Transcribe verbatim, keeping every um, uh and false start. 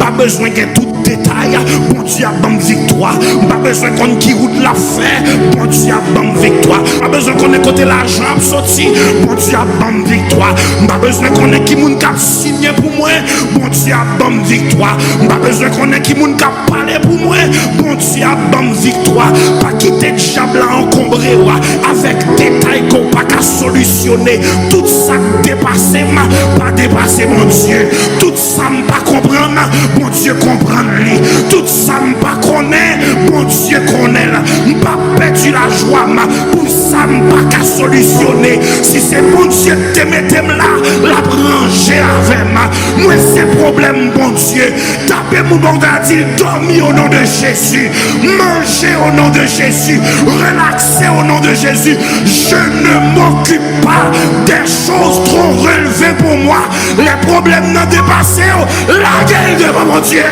Pa bezwen gen tout detay, Bondye ap ban m viktwa. M pa bezwen konn ki wout l ap fè, Bondye ap ban m viktwa. M pa bezwen konnen kote lajan ap soti, Bondye ap ban m viktwa. M pa bezwen konnen ki moun k ap siyen pou mwen, Bondye ap ban m viktwa. M pa bezwen konnen ki moun k ap pale pou mwen, Bondye ap ban m viktwa. Pa kite dyab la ankonbre w avèk detay ke w pa ka solisyone. Tout sa k depase m pa depase Bondye. Tout sa m pa konprann, Bondye konprann li. Tout sa m pa konnen, Bondye konnen l. M pa pèdi lajwa m pou sa m pa ka solisyone. Si se Bondye ki te mete m la, l ap ranje avè m. Mwen se pwoblèm Bondye. Tape moun bò kote a, di l: dòmi o non de Jezi, manje o non de Jezi, relakse o non de Jezi. Je ne m'occupe pas des choses trop relevées pour moi. Lè pwoblèm nan depase w, lage l devan Bondye.